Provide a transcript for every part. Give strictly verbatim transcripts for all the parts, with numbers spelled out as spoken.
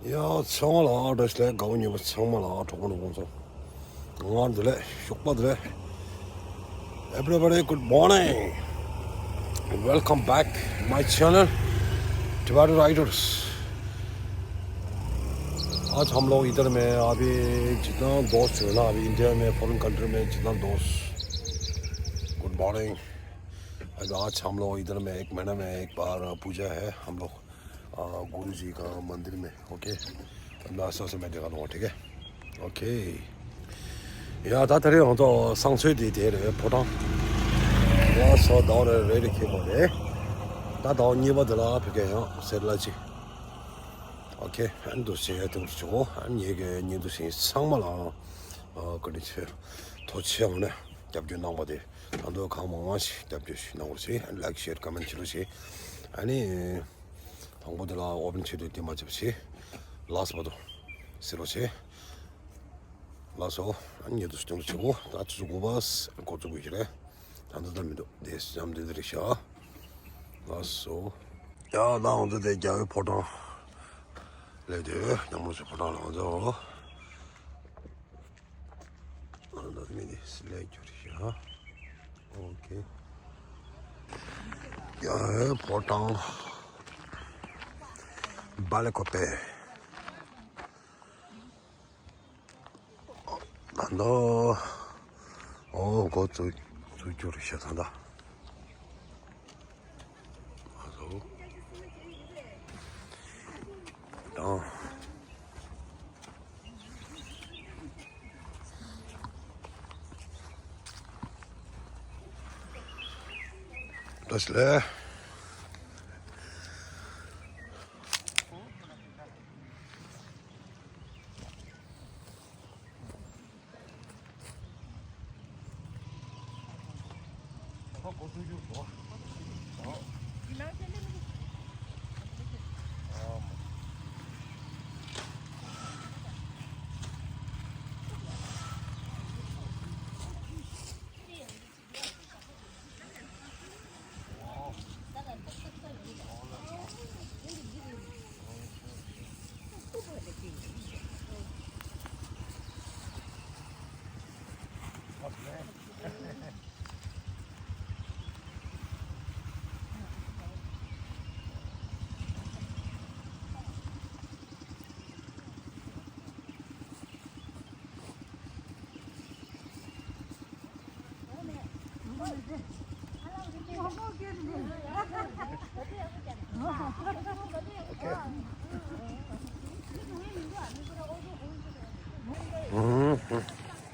ཡ་ཚང་མ་ལ་བཀྲ་ཤིས་བདེ་ལེགས། དགའ་བོ་ཉེ་བོ་ཚང་མ་ལ་གྲོགས་པོ་ནོར་བུ་ཚོ། ང་བདེ་ལེགས་ཞོགས་པ་བདེ་ལེགས། Everybody, good morning. Welcome back my channel, Tibetan Riders. आज हम लोग इधर में अभी जितना दोस्त है ना, अभी इंडिया में, फॉरेन कंट्री में जितना दोस्त, गुड मॉर्निंग। अभी आज हम लोग इधर में एक महीने में एक बार पूजा है हम लोग, आ, गुरु जी का मंदिर में। ओके, नाश्ता से मैं दिखा दूंगा, ठीक है? ओके। ཡ་ད་ད་རེས་ང་ཚོ་བསང་མཆོད་དེ་དེ་རེད། ཕོ་བྲང་། ཡ་སོ་ཟླ་བ་རེ་རེ་རེ་ཁྱེར་མ་རེད། ད་ཟླ་བ་གཉིས་པ་དེ་ལ་ཕ་གི་ཡང་སེར་ལ་ཅི། ཨོ་ཁེ། ཨ་ནི་འདུག་སེ་ཡ་དེ་འདྲ་བྱུང་། ཨ་ནི་ངེད་ཀྱི་ཉིན་འདུག་སེ་ཚང་མ་ལ་ཨ་བཀའ་དྲིན་ཆེ། ཐུགས་རྗེ་ཆེ། འོ་ན་རྒྱབ་སྐྱོར་གནང་བ་དེ་ད་དུང་གང་མང་མང་ཞིག་རྒྱབ་སྐྱོར་ཞིག་གནང་རོགས་བྱེད། ཨ་ནི་ལའིཀ་ཤེར་ཀོ་མེན་ཊི་བྱེད་རོགས་བྱེད། ཨ་ནི་དང་པོ་དེ་ལ་ཨོ་པན་བྱེད་དུས་དེ་མ་བྱེད་པ་བྱེད། ལགས་སོ་བར་དུ་གཟིགས་རོགས་བྱེད། ལགས་སོ། ཨ་ནི་ཉེ་དུ་སྟོན་ཆེ་བོ་ད་ཆུ་ཚོད་དགུ་པ་འགོ་བཙུགས་དགོས་ཀྱི་རེད། ད་ལྟ་ད་མི་འདུག་དེ་བྱམས་དེ་འདི་རེད་ཤག་ལགས་སོ། ཡ་ད་འོང་ཚོ་དེ་རྒྱལ་བའི་ཕོ་བྲང་ལས་དེ་ཉམས་མོ་ཆེ་ཕོ་བྲང་ལ་འོང་ཚོ། ཨ་ད་མི་འདི་སི་ལེ་རྒྱུ་རེད་ཤག་ཨོ་ཁེ། རྒྱལ་བའི་ཕོ་བྲང་། སྦེལ་ཀོབ་པེ། ད་ལྟ། ཨོ་འགོ་བཙུགས་བཙུགས་རྒྱུ་རེད་ཤག་ད་ལྟ། ཨ་ཟོ། དང་། བཀྲ་ཤིས་བདེ་ལེགས།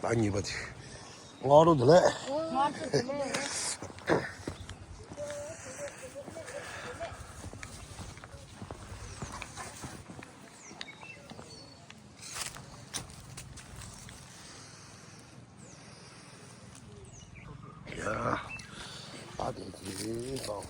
ད་གཉིས་པ་དེ། ང་རོ་འདི་ལས། ཡ། ཨ་དེ་དེ་དང་།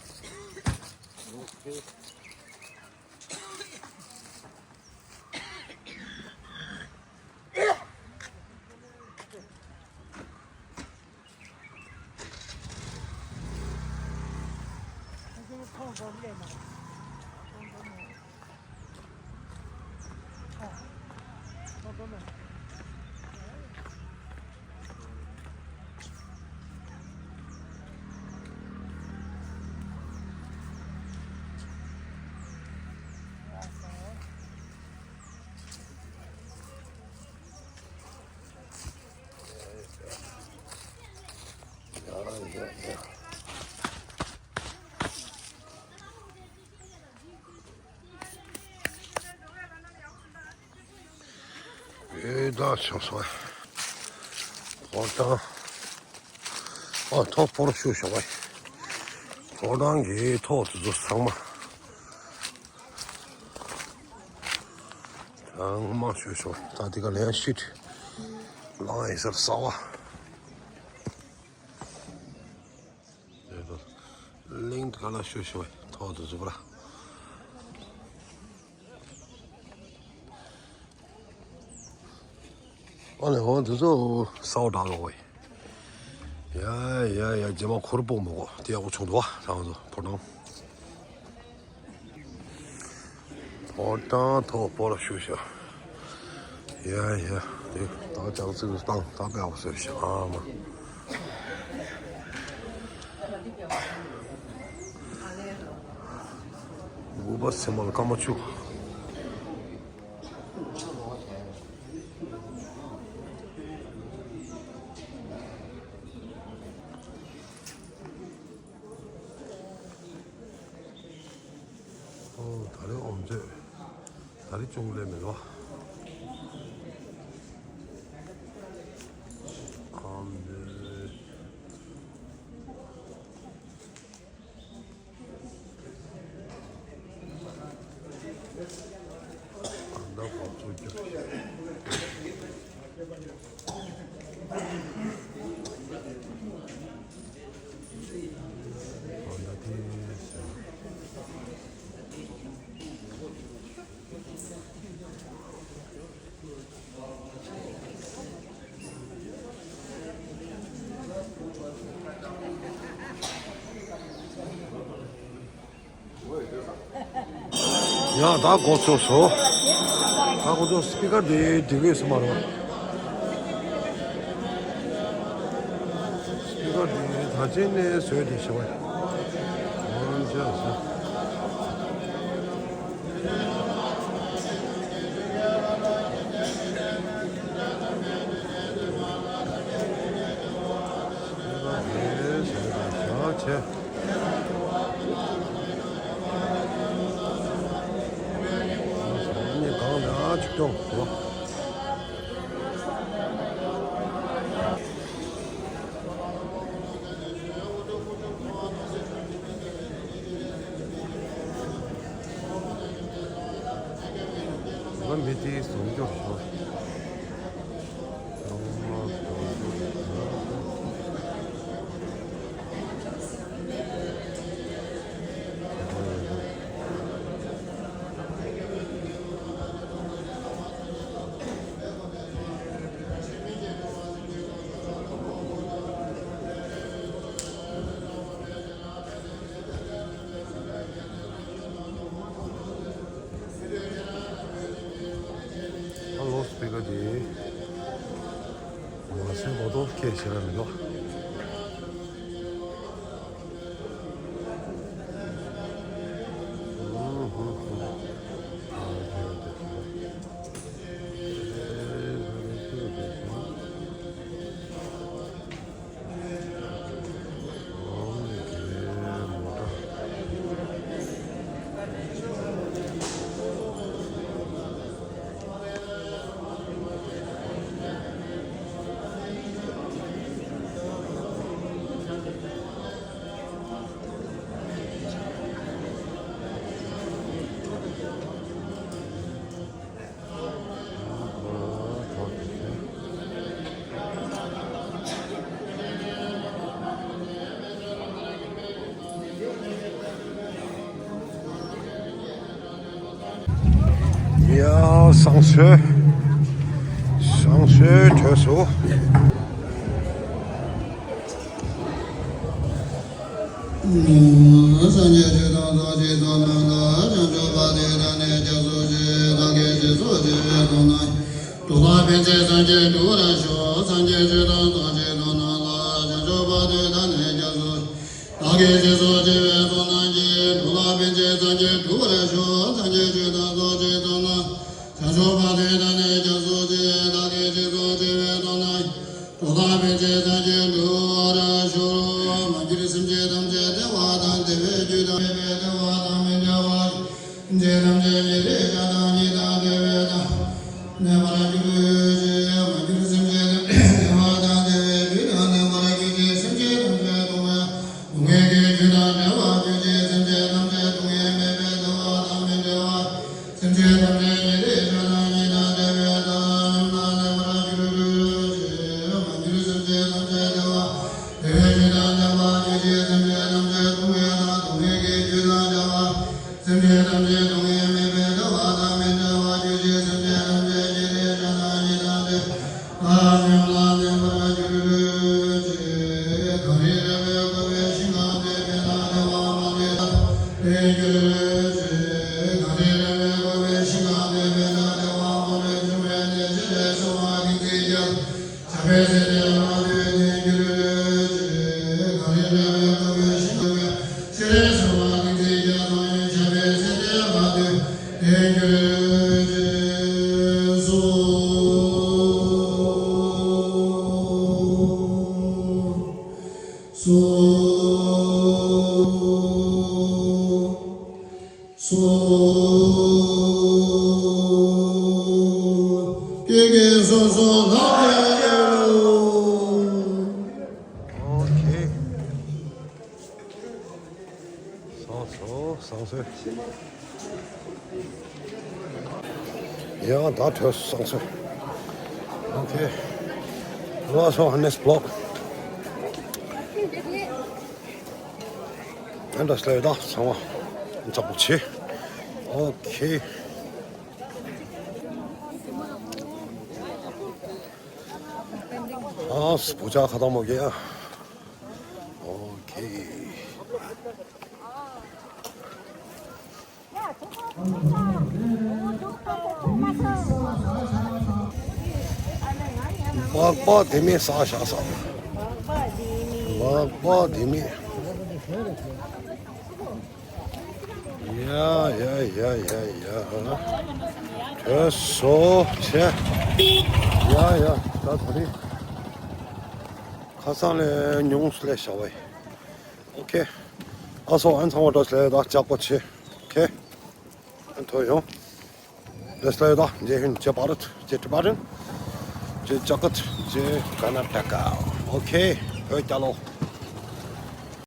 ཨེ་ད་ཆོག་སོང་། ཕོ་བྲང་། ཨ་ཐོག་སྤོར་ཤུ་ཤོག་བ། ཕོ་བྲང་གི་ཐོག་དེ་ཚོ་ཚང་མ། ཚང་མ་ཤུ་ཤོག་ད་དེ་ག་ལན་ཤིད། ལང་ཨེ་སར་ས་བ། གླིང་ག་ལ་ཤོད་ཤོད་ཐོག་ཏུ་འཛུགས་ར། ཨ་ལེ་ཧོ་འདི་ཚོ་སའོ་དྲག་ལོ་ཝེ། ཡ་ཡ་ཡ་རྗེས་མ་འཁོར་པོ་མོ་གོ་དེ་ཡག་པོ་བྱུང་འདུག་བ་རང་ཚོ་ཕོ་བྲང་། ཨོ་ཏང་ཐོག་སྤོ་ལོ་ཞུ་ཤག་ཡ་ཡ། དེ་ད་ཅག་ཙིག་བཏང་ད་པའི་ཨོ་སོ་ཤག་ཨ་མ། དགུ་པ་སེ་མོ་ལ་ཀ་མ་ཆུ། ཨོ་ད་རེས་ཨོམ་ཚོད། ད་རེས་ཅུང་ལས་མེད་ལོ། ཨོམ་ཚོད། ད་ལྟ་ཁོ་ཚོ་སྐྱོ། ད་ལྟ་དེ་ཟེར། ཡ་ད་འགོ་ཚུགས་སོང་། ད་ཁོ་ཚོ་སི་པི་ཀར་དེ་འགྲིག་གི་ཡོད་ས་མ་རེད། སི་པི་ཀར་དེ་ད་ཅན་ནས་བཟོས་ཏེ་བཞག་པ་ཡིན། འོན་ཀྱང་། ང་མི་དེའི་ཟུང་འཇོག་ཞུ། ཨ་ལོ་སི་པི་ཀར་དེ། ང་སེམས་འོ་དོ་སྐད་ཆེ་ར་མི་འདུག་ཡ། བསང་གསོལ། བསང་གསོལ་དུས་སུ། སངས་རྒྱས་ཆོས་དང་ཚོགས་ཀྱི་ཚོགས་རྣམས་ལ། བྱང་ཆུབ་བར་དུ་བདག་ནི་སྐྱབས་སུ་མཆི། བདག་གིས་སྦྱིན་སོགས་བགྱིས་པའི་དོན་རྣམས་ཀྱིས། འགྲོ་ལ་ཕན་ཕྱིར་སངས་རྒྱས་འགྲུབ་པར་ཤོག་སངས་རྒྱས་ཆོས་དང་ཚོགས་ཀྱི་ཚོགས་རྣམས་ལ། བྱང་ཆུབ་བར་དུ་བདག་ནི་སྐྱབས་སུ། བདག་གིས་སྦྱིན་སོགས་བགྱིས་པའི་ཚོགས་རྣམས་ཀྱིས། འགྲོ་ལ་ཕན་ཕྱིར་སངས་རྒྱས་འགྲུབ་པར་ཤོག་སངས་རྒྱས་ཆོས་དང་ཚོགས་ཀྱི་ཚོགས་རྣམས། བྱང་ཆུབ་བར་དུ་བདག་ནི་སྐྱབས་སུ་མཆི། བདག་གིས་སྦྱིན་སོགས་བགྱིས་པའི་ཚོགས་རྣམས་ཀྱིས། འགྲོ་ལ་ཕན་ཕྱིར་སངས་རྒྱས་འགྲུབ་པར་ཤོག་མ་གྱུར་སེམས་ཅན་ཐམས་ཅད་བདེ་བ་དང་བདེ་བའི་རྒྱུ་དང་མེད་པའི་བདེ་བ་དང་མི་འབྲལ་བ། སེམས་ཅན་ཐམས་ཅད་ཉེ་རིང་བར་དང་ཉེ་དང་བདེ་བའི་དང་། གནས་པར་གྱུར་ཅིག་མ་གྱུར་སེམས་ཅན་ཐམས་ཅད་བདེ་བ་དང་བདེ་བའི་རྒྱུ་དང་ལྡན་པར་གྱུར་ཅིག་སེམས་ཅན་ཐམས་ཅད་སྡུག་བསྔལ་སྡུག་བསྔལ་གྱི་རྒྱུ་དང་བྲལ་བར་གྱུར་ཅིག་སེམས་ཅན་ཐམས་ཅད་སྡུག་བསྔལ་མེད་པའི་བདེ་བ་དང་མི་འབྲལ་བ། སེམས་ཅན་ཐམས་ཅད་ཉེ་རིང་བར་དང་ཉེ་དང་བདེ་བའི་དང་མཉམ་དུ་ལྡན་པར་གྱུར་ཅིག་མ་གྱུར་སེམས་ཅན་ཐམས་ཅད་བདེ་བ་བདེ་བའི་རྒྱུ་དང་ལྡན་པར་གྱུར་ཅིག་སེམས་ཅན་ཐམས་ཅད་སྡུག་བསྔལ་དང་སྡུག་བསྔལ་གྱི་རྒྱུ་དང་བྲལ་བ། སེམས་ཅན་ཐམས་ཅད་སྡུག་བསྔལ་མེད་པའི་བདེ་བ་དང་མི་འབྲལ་བར་གྱུར་ཅིག་སེམས་ཅན་ཐམས་ཅད་ཉེ་རིང་བར་དང་ཉེ་དང་བདེ་བ་དང་མཉམ་དུ་ལྡན་པར་གྱུར་ཅིག་གངས་རིའི་ར་བས་བསྐོར་བའི་ཞིང་ཁམས་དེར་ཕན་དང་བདེ་བ་མང་པོ་ལྡན་པར་གྱུར་ཅིག་གངས་རིའི་ར་བས་བསྐོར་བའི་ སོ། ཀྱེ་ཀྱེ་སོ་སོ་ལྷ་ཀྱེ་ལོ། ཨོ་ཁེ། བཟང་སོ་བཟང་སོ། ཡང་ད་ཐོས་བཟང་སོ། ཨོ་ཁེ། ལ་སོ་ཧ་ནེས་བློག་ཨ་འདྲ་སླེབས་ད་ཚང་མ་འཛག་པོ་ཆེ། ཨོ་ཁེ། ཨ་སི་བུ་ཅག་ཁ་ཐང་མོ་གེ་ཨ། ཨོ་ཁེ། མག་པ་དེ་མེད་ས་ཤ་ས། མག་པ་དེ་མེད། ཡ་ཡ་ཡ་ཡ་ཡ། དེ་སོ་ཆེ། ཡ་ཡ་ད་ད་རེད། ཁ་སང་ལས་ཉུང་སུ་ལས་བྱ་བ་ཡི། ཨོ་ཁེ། ཨ་སོ་ཨན་ཚང་བ་འགྲོ་སླེ་ད་ལྕགས་པོ་ཆེ། ཨོ་ཁེ། ཨན་ཐོ་ཡོང་། ལས་སླེ་ད་ཇེ་ཧིན་ཇེ་བྷ་རད་ཇེ་ཏི་བྷ་རན་ཇེ་ཇ་ཀད་ཇེ་ཀར་ན་ཊ་ཀ། ཨོ་ཁེ། བོད་རྒྱལ་ལོ།